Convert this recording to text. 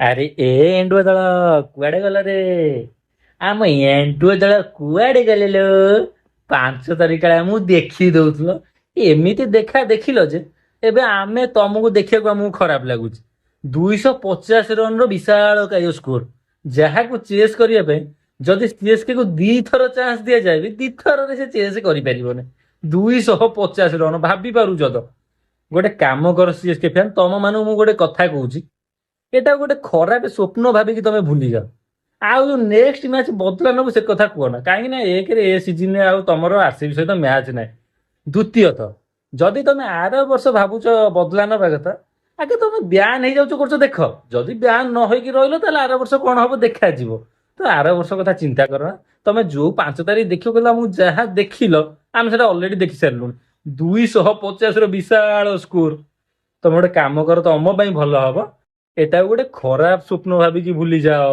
ଆରେ ଏ ଏଣ୍ଡୁଅ ଦଳ କୁଆଡେ ଗଲ ରେ? ଆମ ଏଣ୍ଡୁଅ ଦଳ କୁଆଡେ ଗଲେ ଲୋ? 5 ତାରିଖ କାଳେ ଆମକୁ ଦେଖି ଦଉଥିଲ। ଏମିତି ଦେଖା ଦେଖିଲ ଯେ ଏବେ ଆମେ ତମକୁ ଦେଖିବାକୁ ଆମକୁ ଖରାପ ଲାଗୁଛି। 250 ରନର ବିଶାଳ କାୟ ସ୍କୋର, ଯାହାକୁ ଚେସ୍ କରିବା ପାଇଁ ଯଦି ସିଏସ୍କେ କୁ ଦିଥର ଚାନ୍ସ ଦିଆଯାଏ ବି, ଦିଥରରେ ସେ ଚେସ୍ କରିପାରିବନି। 250 ରନ, ଭାବି ପାରୁଛ ତ? ଗୋଟେ କାମ କର ସିଏସ୍କେ ଫ୍ୟାନ୍, ତମ ମାନଙ୍କୁ ମୁଁ ଗୋଟେ କଥା କହୁଛି। ଏଟା ଗୋଟେ ଖରାପ ସ୍ୱପ୍ନ ଭାବିକି ତମେ ଭୁଲିଯାଅ। ଆଉ ଯୋଉ ନେକ୍ସଟ ମ୍ୟାଚ୍ ବଦଲା ନବୁ, ସେ କଥା କୁହ ନା। କାହିଁକି ନା ଏକରେ ଏ ସିଜନରେ ଆଉ ତମର ଆରସିବି ସହିତ ମ୍ୟାଚ୍ ନାହିଁ। ଦ୍ୱିତୀୟତଃ, ଯଦି ତମେ ଆର ବର୍ଷ ଭାବୁଛ ବଦଲା ନବା କଥା, ଆଗେ ତମେ ବ୍ୟାନ୍ ହେଇଯାଉଛ କରୁଛ ଦେଖ। ଯଦି ବ୍ୟାନ୍ ନ ହେଇକି ରହିଲ, ତାହେଲେ ଆର ବର୍ଷ କଣ ହବ ଦେଖାଯିବ। ତ ଆର ବର୍ଷ କଥା ଚିନ୍ତା କର ନା। ତମେ ଯୋଉ 5 ତାରିଖ ଦେଖିବ କହିଲ, ଆମକୁ ଯାହା ଦେଖିଲ ଆମେ ସେଟା ଅଲରେଡି ଦେଖି ସାରିଲୁଣି। 250ର ବିଶାଳ ସ୍କୋର। ତମେ ଗୋଟେ କାମ କର, ତମ ପାଇଁ ଭଲ ହବ। ଏଟାକୁ ଗୋଟେ ଖରାପ ସ୍ୱପ୍ନ ଭାବିକି ଭୁଲି ଯାଅ।